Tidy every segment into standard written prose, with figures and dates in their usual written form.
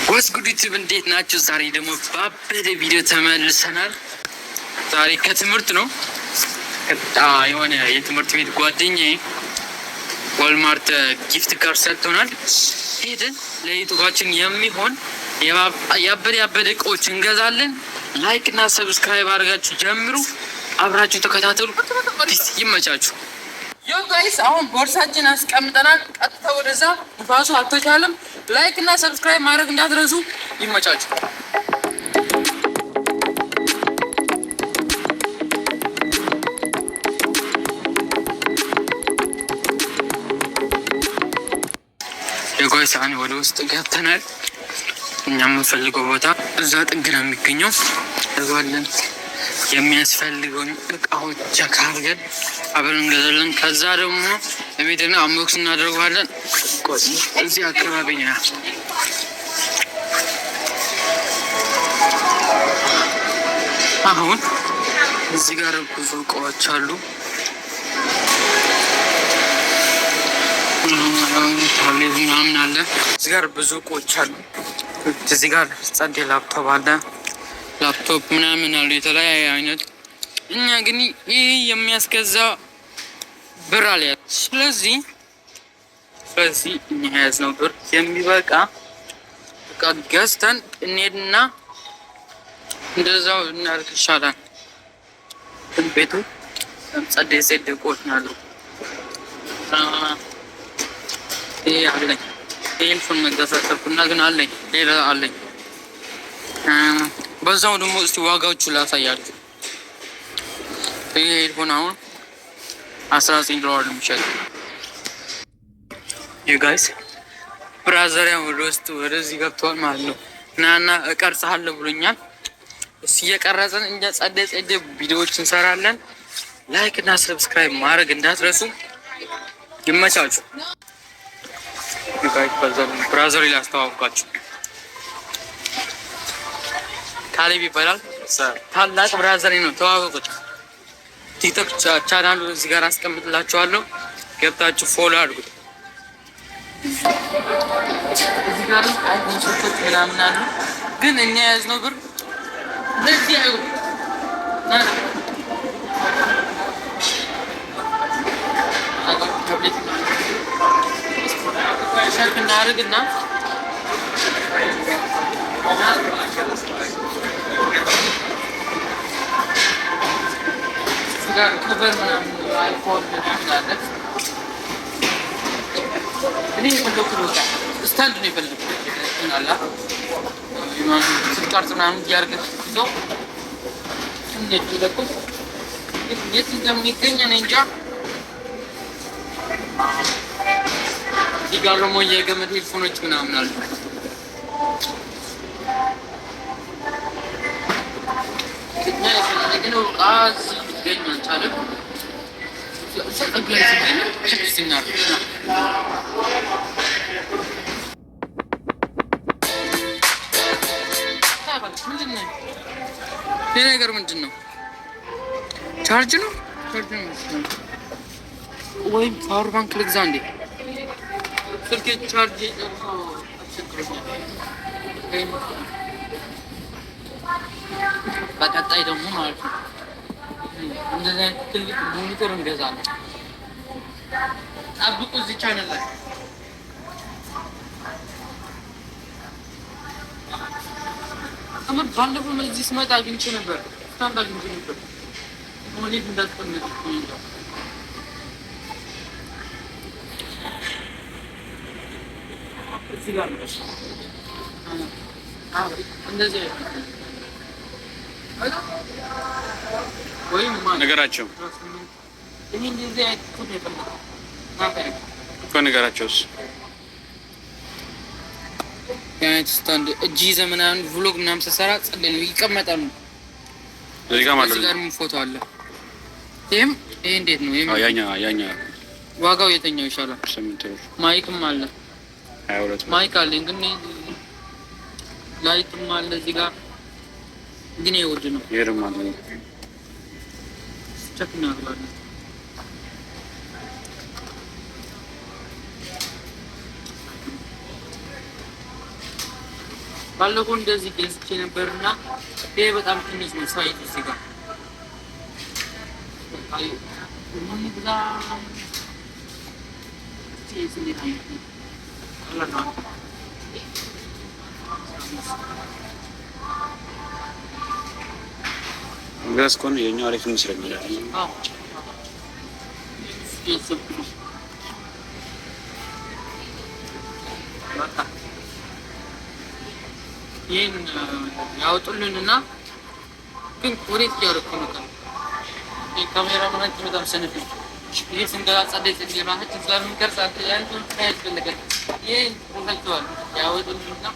What's good YouTube፣ እንዴት ናችሁ? ዛሬ ደግሞ ባበደ ቪዲዮ ተመልሰናል። ዛሬ ከትምህርት ነው፣ የሆነ የትምህርት ቤት ጓደኛዬ Walmart gift card ሰጥቶናል። ሄደን ለ YouTube ኣችን የሚሆን ያበደ ያበደ እቃዎች እንገዛለን። Like እና subscribe አድርጋችሁ ጀምሩ። አብራችሁ ተከታተሉ። Peace፣ ይመቻችሁ። Yo guys፣ አሁን ቦርሳችን አስቀምጠናል። ቀጥታ ወደዛ፣ ንፋሱ አልተቻለም። Like እና subscribe ማድረግ እንዳትረሱ። ይመቻችሁ። Yo guys፣ አሁን ወደ ውስጥ ገብተናል። እኛ የምንፈልገው ቦታ እዛ ጥግ ነው የሚገኘው። እንገባለን፣ የሚያስፈልገውን እቃዎች check አድርገን አብረን እንገዛለን። ከዛ ደግሞ ቤትና unbox እናደርገዋለን። እዚህ አካባቢ ነው። አሁን እዚህ ጋር ብዙ እቃዎች አሉ። ታብሌት ምናምን አለ። እዚህ ጋር ብዙ እቃዎች አሉ። እዚህ ጋር ጸዴ ላፕቶፕ አለ። ላፕቶፕ ምናምን አሉ የተለያየ አይነት። እኛ ግን ይህ የሚያስገዛ ብር አለ። ስለዚህ እኛ የያዝነው ብር የሚበቃ እቃ ገዝተን እንሄድና እንደዛው እናደርግ ይሻላል። ግን ቤቱ ጸዴ ጸዴ እቃዎች ነው ያለው። ይሄ አለኝ። ይሄን phone መግዛት አሰብኩና ግን አለኝ፣ ሌላ አለኝ። በዛው ደግሞ እስቲ ዋጋዎቹ ላሳያችሁ። ይሄ headphone አሁን 19 ዶላር ነው የሚሸጠው። You guys፣ brother ወደ ውስጥ ወደዚህ ገብተዋል ማለት ነው። ናና እቀርጽሃለሁ ብሎኛል። እሱ እየቀረጽን እኛ ጸደ ጸደ ቪዲዮዎች እንሰራለን። Like እና subscribe ማድረግ እንዳትረሱ። ይመቻችሁ። You guys፣ brother ላስተዋውቃችሁ፣ ካሌብ ይባላል። ታላቅ brother ነው። ተዋወቁት። TikTok ቻናሉ እዚህ ጋር አስቀምጥላችኋለሁ። ገብታችሁ follow አድርጉት። እዚህ ጋር iPhone ስልኮች ምናምን አሉ፣ ግን እኛ የያዝነው ብር ለዚህ አይሆንም። ታብሌት check እናድርግና ጋር cover ምናምን iPhone ምናምን አለ። እኔ የፈለኩት በቃ stand ነው የፈለኩት። አላ ስትቀርጽ ምናምን እያደረገ ይዘው እንዴት የፈለኩት፣ የት እንደሚገኝ እኔ እንጃ። እዚህ ጋር ደግሞ የገመድ headphone ኦች ምናምን አሉ። እኛ የፈለግነው እቃ እዚህ ሊገኝ አልቻለም። እዛ ጥግ ላይ ሲገኝ check እናድርግ። ምንድን ነው ይህ ነገር? ምንድን ነው? Charge ነው፣ charge ነው ወይም power bank ልግዛ እንዴ? ስልኬ charge ጨርሶ አስቸግሮኛል። በቀጣይ ደግሞ ማለት ነው እንደዚህ አይነት ትልቅ monitor እንገዛለን። ጠብቁ እዚህ ቻናል ላይ። ከምር ባለፈው እዚህ ስመጣ አግኝቼ ነበር፣ stand አግኝቼ ነበር። ወዴት እንዳስቀመጥ ነው። እዚህ ጋር ነው። እንደዚህ ወይም ነገራቸው እኔ እንደዚህ አይነት ነው የፈለኩት። እኮ ነገራቸውስ። የአይነት stand እጅ ይዘህ ምናምን vlog ምናምን ስትሰራ ጸዴ ነው፣ ይቀመጣሉ። እዚህ ጋር ማለት እዚህ ነው። ጋር ፎቶ አለ። ይሄም ይሄ እንዴት ነው? ይሄም ያኛ ያኛ ዋጋው የትኛው ይሻላል? 8 ብር። Mic ም አለ። 22። Mic አለኝ ግን light ም አለ እዚህ ጋር፣ ግን ይሄ ውድ ነው። ይሄ ደግሞ አለ። Check እናደርጋለን። ባለፈው እንደዚህ ገዝቼ ነበርና ይሄ በጣም ትንሽ ነው size ኡ። እዚህ ጋር እንግዛ። እስኪ እንዴት ነው? ቀላል ነው። መግዛት ከሆነ የኛው አሪፍ ይመስለኛል። አዎ እያሰብኩ ነው። በቃ ይህን ያወጡልንና ግን ወዴት እያደረኩ ነው? ካሜራ ማናችን በጣም ሰነፍ ነው። ይህ ስንገዛ ጸደይ ጸደይ ራሳችን ስለምንቀርጽ ያንቱን ያስፈልጋል። ይህን ቦታቸዋል ያወጡልንና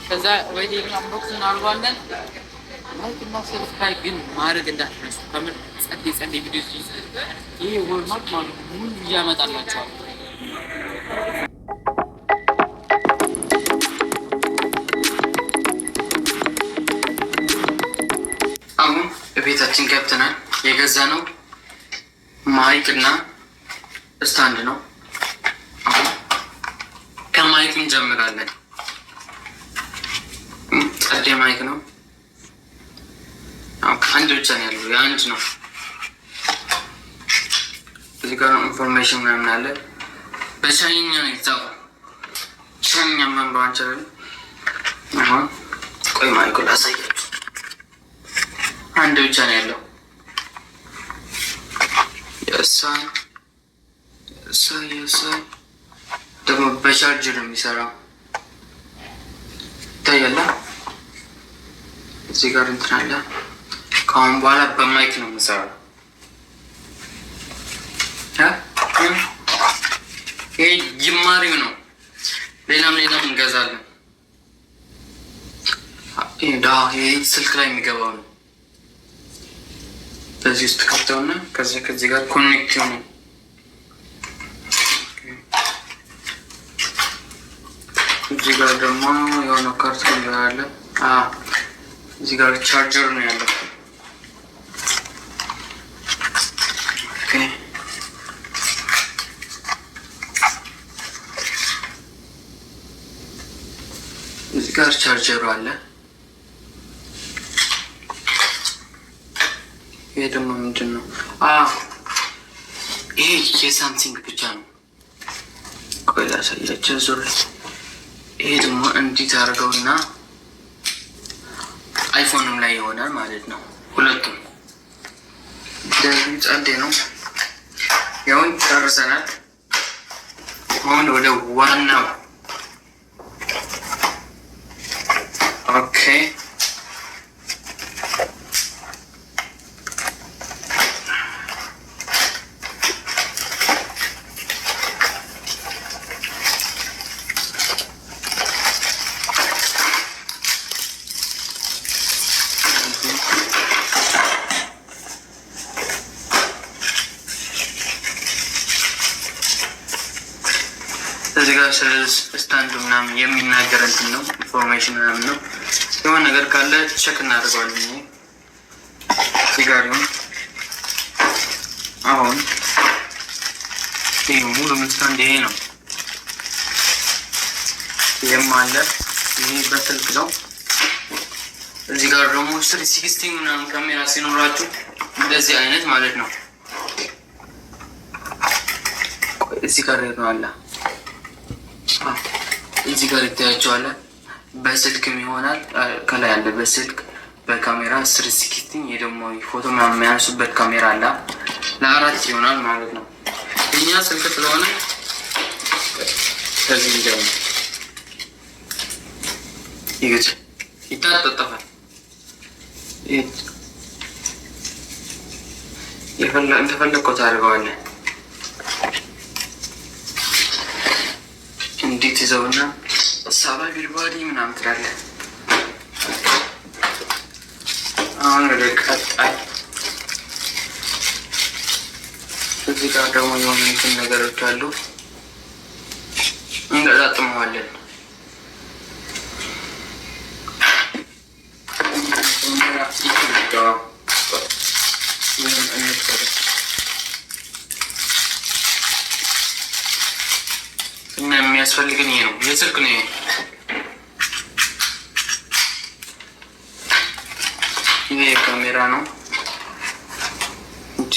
ከዛ ወይ unbox እናደርገዋለን። Like እና subscribe ግን ማድረግ እንዳትረሱ። ከምር ጸደይ ጸደይ ቪዲዮ ይሄ Walmart ማለት ሙሉ እያመጣላቸዋል። አሁን ቤታችን ገብተናል። የገዛ ነው mic እና stand ነው። አሁን ከ mic እንጀምራለን። ጸዴ mic ነው። አንድ ብቻ ነው ያለው፣ የአንድ ነው። እዚህ ጋር information ምናምን አለ። በቻይኛ ነው የተጻፈው። ቻይኛ ማንበብ አንችልም። አሁን ቆይ mic ኡን ላሳያችሁ። አንድ ብቻ ነው ያለው። የእሳይ የእሳይ ደግሞ በቻርጅ ነው የሚሰራው። ይታያል። እዚህ ጋር እንትን አለ። ከአሁን በኋላ በ mic ነው የምሰራው። ይሄ ጅማሬው ነው። ሌላም ሌላም እንገዛለን። ይሄ ስልክ ላይ የሚገባው ነው። በዚህ ውስጥ ከፍተውና ከዚህ ከዚህ ጋር connect ነው። እዚህ ጋር ደግሞ የሆነ ካርቶን አለ። እዚህ ጋር ቻርጀር ነው ያለው። እዚህ ጋር ቻርጀሩ አለ። ይሄ ደግሞ ምንድን ነው? ይሄ የ Samsung ብቻ ነው። ቆይ ላሳያቸው ዙር። ይሄ ደግሞ እንዲት አድርገውና iPhone ም ላይ ይሆናል ማለት ነው። ሁለቱም እንደዚህ ጸዴ ነው። ያውን ጨርሰናል። አሁን ወደ ዋናው okay። እዚህ ጋር ስለ stand ኡ ምናምን የሚናገር እንትን ነው፣ information ምናምን ነው። የሆነ ነገር ካለ check እናደርገዋለን። እዚህ ጋር ይሁን። አሁን ይህ ሙሉ stand ይሄ ነው። ይህም አለ። ይሄ በስልክ ነው። እዚህ ጋር ደግሞ 360 ምናምን ካሜራ ሲኖራችሁ እንደዚህ አይነት ማለት ነው። እዚህ ጋር ነው አለ። እዚህ ጋር ይታያቸዋል። በስልክም ይሆናል። ከላይ አለ በስልክ በካሜራ 360። ይሄ ደግሞ ፎቶ የሚያነሱበት ካሜራ አለ። ለአራት ይሆናል ማለት ነው። እኛ ስልክ ስለሆነ ከዚህ እንጀምር። ይግት ይታጠጠፋል። እንደፈለግከው ታደርገዋለህ። እንዴት ይዘውና ሳባ ቢልባዲ ምናምን ትላለህ። አሁን ወደ ቀጣይ እዚህ ጋር ደግሞ የሆኑ እንትን ነገሮች አሉ፣ እንገጣጥመዋለን። እና የሚያስፈልግን ይሄ ነው፣ የስልክ ነው ይሄ።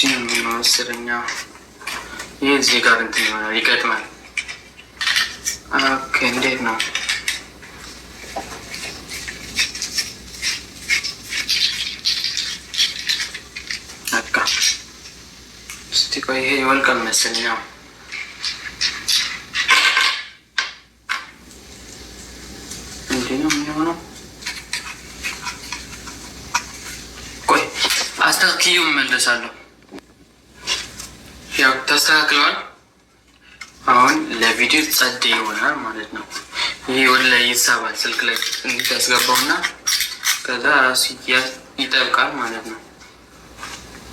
እንደዚህ ነው የሚሆነው መሰለኝ። ይህ እዚህ ጋር እንትን ይሆናል፣ ይገጥማል። Okay፣ እንዴት ነው? በቃ እስቲ ቆይ፣ ይሄ ይወልቃል መሰለኝ። አዎ፣ እንዲህ ነው የሚሆነው። ቆይ አስተካክዬው እመለሳለሁ። ያው ተስተካክለዋል። አሁን ለቪዲዮ ጸድ ይሆናል ማለት ነው። ይሄ ወደ ላይ ይሳባል። ስልክ ላይ እንዲህ ያስገባውና ከዛ ራሱ ይጠብቃል ማለት ነው።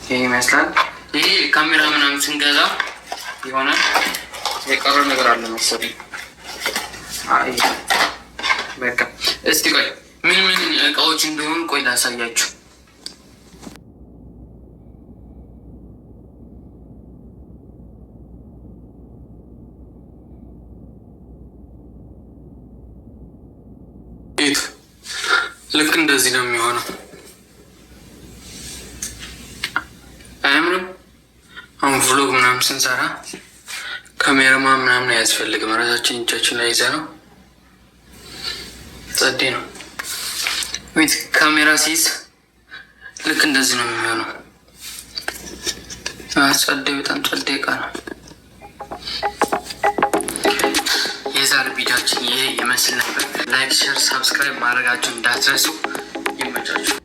ይሄ ይመስላል። ይሄ ካሜራ ምናምን ስንገዛ ይሆናል። የቀረ ነገር አለ መሰለኝ። አይ በቃ እስቲ ቆይ ምን ምን እቃዎች እንደሆኑ ቆይ ላሳያችሁ። ልክ እንደዚህ ነው የሚሆነው። አያምርም? አሁን vlog ምናምን ስንሰራ ካሜራማን ምናምን አያስፈልግም። ራሳችን እጃችን ላይ ይዘ ነው፣ ጸዴ ነው። With ካሜራ ሲይዝ ልክ እንደዚህ ነው የሚሆነው። ጸዴ፣ በጣም ጸዴ እቃ ነው። የዛሬ ቪዲዮችን ይሄ ይመስል ነበር። Like፣ share፣ subscribe ማድረጋችሁን እንዳትረሱ። ይመቻችሁ።